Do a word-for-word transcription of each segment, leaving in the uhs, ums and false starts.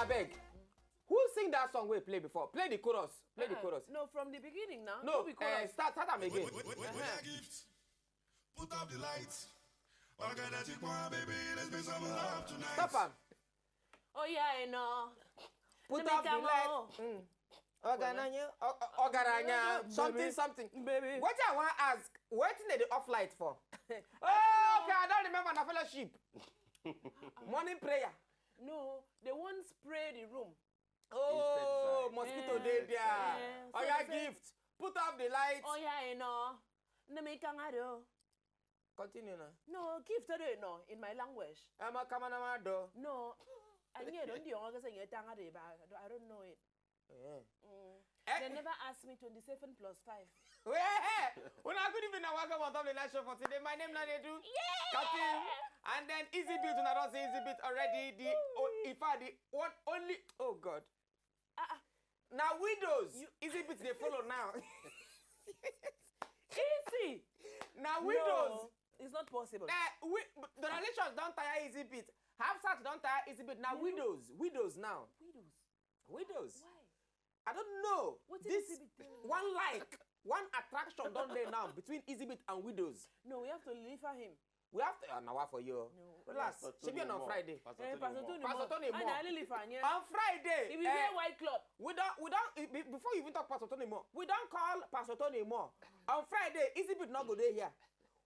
Beg. Who sing that song we play before? Play the chorus. Play the chorus. No, from the beginning now. No, be uh, chorus. Start, start am again. Wait, wait, wait, wait, gift. Put up the lights. Organize it, baby. Let's make some love tonight. Stop am. Oh yeah, I know. Put Let me up the come light. on. Mm. Ogaranya, o- o- ogaranya, Baby. something, something. Baby. What I want to ask, wetin dey dey off light for? Oh, okay, I don't remember na fellowship. Morning prayer. No, they won't spray the room. Oh, Insecticide. mosquito Yeah. dey there. Yeah. Oh, So yeah, they say- gift. Put up the light. Oh yeah, I know. Let me come out. Oh. Continue now. No, gift today no in my language. I'm a cameraman door. No, I hear don't the only thing you tanga de, but I don't- I don't know it. Yeah. Mm. Eh? They never asked me twenty-seven plus five. Wait, una good evening and welcome on top of the live show for today. My name na Nedu. Katim. And then Easy Beat, una don say Easy Beat already. The oh, in fact, the one only. Oh God. Ah, ah, Now widows. You- Easy Beat they follow now. easy. Now widows. No, it's not possible. Eh, we, the relations don't tire Easy Beat. Half sat don't tire Easy Beat. Now No. Widows. Widows now. Widows. Widows. Why? I don't know. What This is it? One like, one attraction down there now between Easy Beat and widows. No, we have to leave for him. We have to. Uh, now what for you? No. Relax. Pastor Should be Tony on Moore. Friday. Pastor Eh, Tony Pastor Moore. Tony Pastor Moore. Tony And Moore. I really fan, yeah. On Friday, If you eh, wear white cloth, we don't, we don't. eh, be- Before you even talk Pastor Tony Moore, we don't call Pastor Tony Moore. On Friday, Easy Beat not go there here.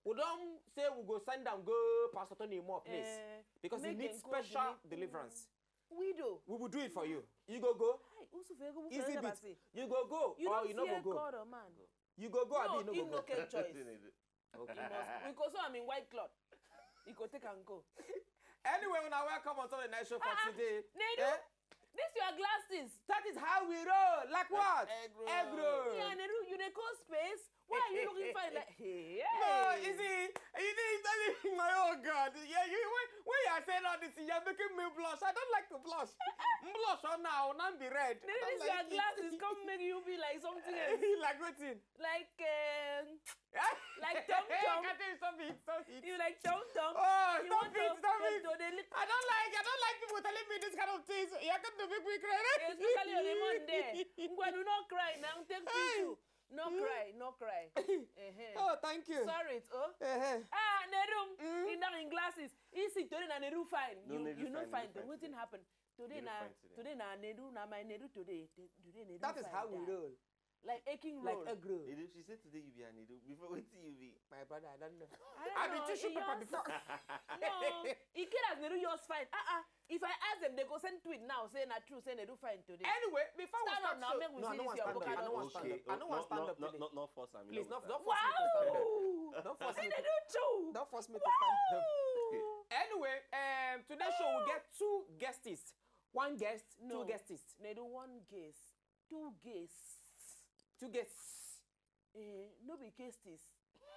We don't say we go send them go Pastor Tony Moore place eh, because he make needs them go special deli- deliverance. Widow. We will do it for you. You go go. Hi, who suffer go Easy for Beat. Basi? You go go. You Or don't you no fear go go. God or man? You go go. No, Abi you no him go no go. get choice. Okay. He must. Because I'm in white cloth. He go take and go. Anyway, una welcome on top of the night show for Ah, ah, today. Nedu, Eh? This your glasses. That is how we roll. Like what? Egg roll. Egg roll. Yeah, Nedu, you dey call space. Why are you looking fine? Like, hey, No, hey. you see, you see, my oh God. Yeah, you when, when you are saying all this, you are making me blush. I don't like to blush. Blush on now, not be red. I Nedu, don't this your like it. glasses come make you be like something else. Like wetin? Like, um, like Tom Tom. Katim, stop it, stop it. You like Tom Tom. Oh, You stop want it, to- stop to- it. to- they look- I don't like, I don't like people telling me this kind of things. You're going to make me cry. Especially on a Monday. Ngwa, do not cry now. Take Hey. tissue. No cry, no cry. Uh-huh. Oh, thank you. Sorry, it, oh. Uh-huh. Ah, Nedu, Mm. in that in glasses. Easy today na Nedu fine. No, You, Nedu you know fine, fine. Nedu fine Wetin today. happen? Today Nedu na fine today. today na Nedu na my Nedu today. Today Nedu That is fine how we die. roll. Like aching Like roll. egg roll. Nedu, she said today you be a Nedu. Before wetin you be? My brother, I don't know. I don't I be know, tissue it paper just- before. No, it kid as Nedu yours fine. Ah ah. If I ask them, they go send tweet now. Say na true. Say Nedu fine today. Anyway, before we Stand start up now, show, make we no, I see don't this want your stand up. I avocado. Don't want stand up. I don't want stand up No, today. no, no force am. Please, no, force don't am. force me to stand up. Wow. Don't force me Say to they stand do up. too. Don't force me to stand up. Wow. Anyway, um, today's show we get two guests. One guest, No. two guests. Nedu one guest, two guests. Two guests. Eh, no be guests.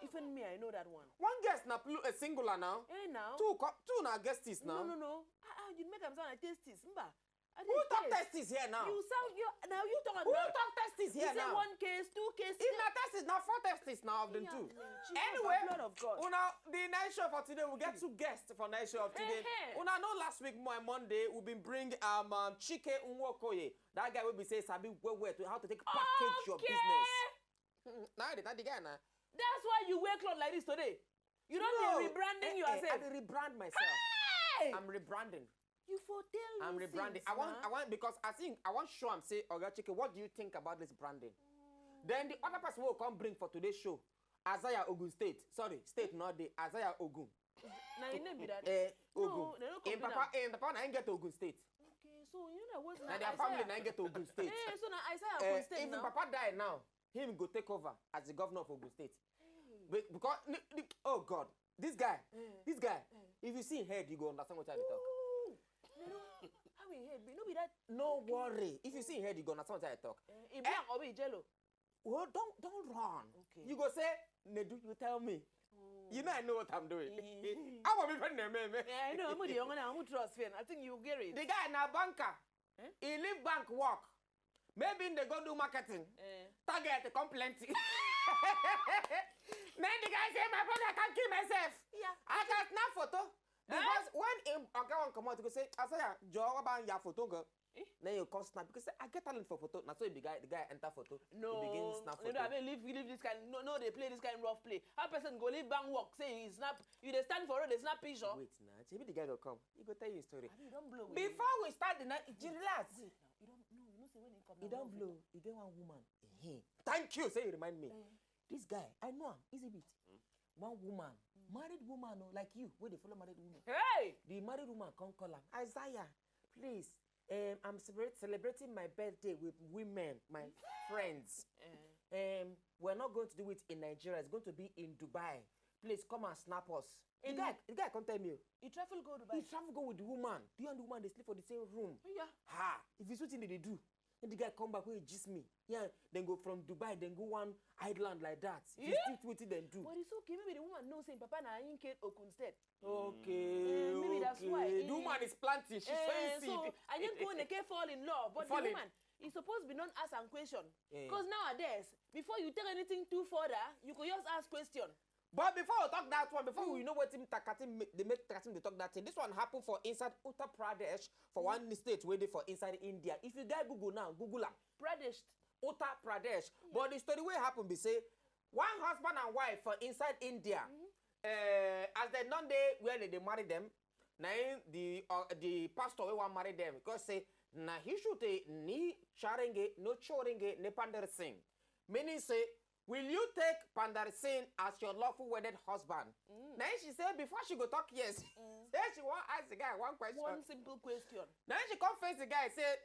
Even me, I know that one. One guest na plu- a singular now. Eh now. Two co- two na guests No, now. no, no. Ah, ah, you make am sound like tasties. Mba. I Who dey talk taste. Testies here now? You sound you now you talk Who now. talk Testies You here say now? One case, two case. If na Testies, na four Testies now of them Yeah, two. man. Jehovah, Anyway, blood of God. Una, the night show for today, we get two guests for night show of today. Ehe. Una know last week, my Monday, we been bring um, um Chike Nwokoye, that guy will be say sabi well well to how to take package your Okay. business. Mm, now that the guy now. That's why you wear cloth like this today. You don't No. be rebranding Eh, eh, yourself. I dey rebrand myself. Hey! I'm rebranding. You for tell I'm me rebranding. things, I want, man. I want because I think I want show am say, Oga Chike, what do you think about this branding? Then the other person will come bring for today's show, Isaiah Ogun State. Sorry, State not the Isaiah Ogun. Now you name be that. Eh, No, Ogun. they don't In combine Papa, am. In Papa, na him get Ogun State. Okay, so you know what's Now their family na him get Ogun State. Eh, so now Isaiah Eh, Ogun State Even now. Papa die now, him go take over as the governor of Ogun State. Hey. Be- Because n- n- oh God, this guy, Eh. this guy. Eh. If you see him head, you go understand what I dey talk. Ooh. No, no. How him head be? No be that. No worry. If you see him head, you go understand what I dey talk. Eh, he black or be jello? Oh, don't don't run. Okay. You go say, Nedu, you tell me. Oh. You know I know what I'm doing. Eh. I'm a friend name, man. Yeah, I know. I'm the young one. I'm trust fan. I think you get it. The guy na banker. Eh? He leave bank work. Maybe they go do marketing. Eh. Target come plenty. Then the guy say, my brother, I can't kill myself. Yeah. I can snap photo. Because when him okay one come out, he go say, Isaiah, Joe, what about your photo? Go. Eh? Then you come snap because say, "I get talent for photo." Now so the guy, the guy enter photo. No, He begin snap no, photo. I mean, leave, leave this kind. No, no, they play this kind of rough play. How person go leave bank work? Say he snap. You dey stand for road, they snap picture. Wait now, maybe the guy go come. He go tell you a story. I mean, you don't blow. Before we start the night, you relax. Wait now, you don't. No, you know say when he come. He don't blow. He get one woman. Ehe. Thank you. Say you remind me. This guy, I know him. Easy beat. One woman, married woman, oh, like you, where they follow married woman. Hey. The married woman come call him. "Isaiah, please. Um, I'm celebrate, celebrating my birthday with women, my friends. Um, we're not going to do it in Nigeria. It's going to be in Dubai. Please come and snap us." The In- guy, the guy come tell me, oh, You travel go he Dubai. Travel go with the woman. Do you and the woman they sleep for the same room? Yeah. Ha! If you something they do, and the guy come back where he gist me. Yeah, then go from Dubai, then go one island like that. If you Yeah. still wetin dem do. But it's okay. Maybe the woman knows him. Papa na Inke Okunstead. Okay, Eh, maybe that's okay. Why. The woman is planting. She's Eh, sowing seed. So I just go and fall in love. But Fall the in- woman is supposed to be not ask and question. Eh. Because nowadays, before you take anything too further, you could just ask question. But before we talk that one, before we know what Team Takatim, ma- they make Takatim they talk that thing. This one happened for inside Uttar Pradesh, for one state where they for inside India. If you get Google now, Google am. Pradesh. Uttar Pradesh. But the story wey happen be say one husband and wife for inside India, eh, as dem don dey where dem dey marry dem, na im the uh, the pastor wey wan marry dem go say, "Na hishu te ni charenge no chorenge ne pandarsin," meaning say, "Will you take pandarsin as your lawful wedded husband?" Na im she say before she go talk yes, say she wan ask the guy one question. One simple question. Na im she come face the guy say,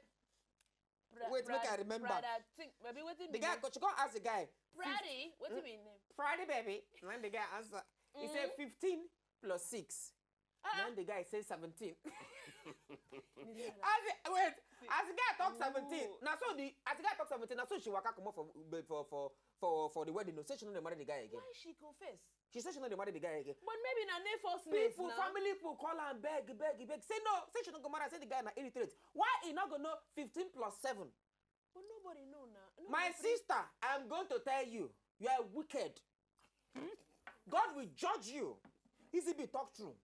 Pra- Wait, make pra- I remember. Prada thing. Maybe waiting The guy, she come ask the guy, Pradi. What do you mean? "Friday, baby." When the guy answer, he say, "Fifteen plus six." Ah. Then the guy say, "Seventeen." As the, wait, as the guy talk seventeen, now so the as the guy talk seventeen, now so she waka comot for for for for for the wedding. No, say she no dey marry the guy again. Why she confess? She say she no dey marry the guy again. But maybe na ne first People, na. Family people call and beg, beg, beg. Say no, say she no go marry. Say the guy na illiterate. Why he not go know fifteen plus seven? But nobody know now. No, My no, please. Sister, I'm going to tell you, you are wicked. God will judge you. Easy be talk true.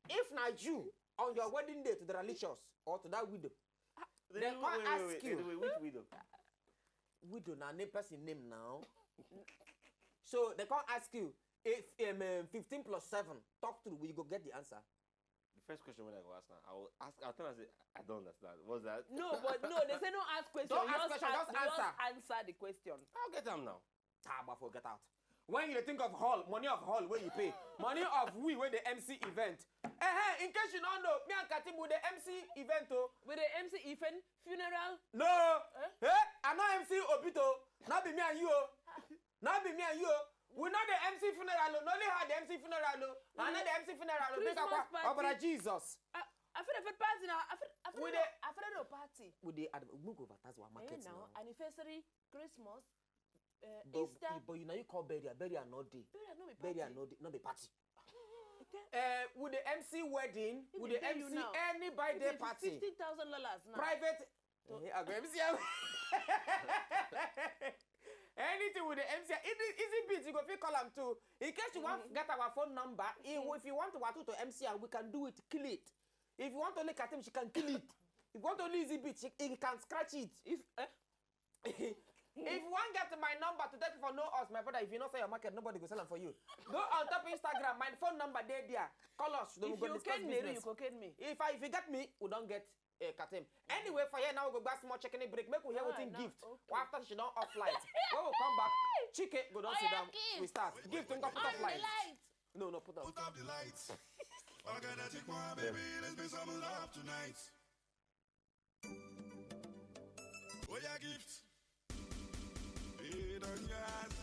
If not you on your wedding day to the religious or to that widow, Then they wait, can't wait, ask wait, you. Wait, wait, which widow? Widow na name person name now. So they can't ask you if um, um, fifteen plus seven. Talk through, we go get the answer. The first question when I go ask now, I will ask. I'll tell her say I don't understand. What's that? No, but no, they say no ask question. Don't ask Just question, just just answer. Answer the question. I'll get them now. Taba for get out. When you think of hall, money of hall where you pay, money of we where the M C event. Eh, eh, in case you don't know, me and Katim with the M C event oh. With the M C event funeral. No, eh? I know M C Obito. Not be me and you. Oh. Not be me and you. Oh. We not the M C funeral. Oh. Not only had the M C funeral. Oh. I know the M C funeral. Oh. Make Christmas a party. Obra Jesus. I, I feel a party now. I feel, I feel We no, the- I feel no party. We the ad- we go advertise our Eh, market now now. Anniversary, Christmas, uh, But, Easter. But you know you call burial. Burial no day. Burial no be Burial party. No day. No be party. Okay. Uh, with the M C wedding, If with they the pay you M C now, any birthday party, Fifteen thousand dollars now. Private. Eh, I go M C am. Anything with the M C, it is easy beat. You go fit call am too. In case you want get our phone number, if, if you want to watu to M C, and we can do it, kill it. If you want only Katim, she can kill it. If you want only easy beat, she, he can scratch it. If eh, If you want get my number to take for know us, my brother, if you not sell your market, nobody go sell them for you. Go on top Instagram, my phone number there, there. Call us. Then if we you go discuss can Neri, business. You can me. If I if you get me, we don't get uh, Katim. Anyway, for here now we go back small checking break. Make we hear Ah, wetin no. Gift. Okay. We after she don't off light. When we come back, Chike go don't sit Oya, down. Gift. We start. Gift, we go put On off the light. Light. No, no, put on. Put off the lights. Organic one, baby, let's make some love tonight. Oh yeah, Gift. Hey, don't you ask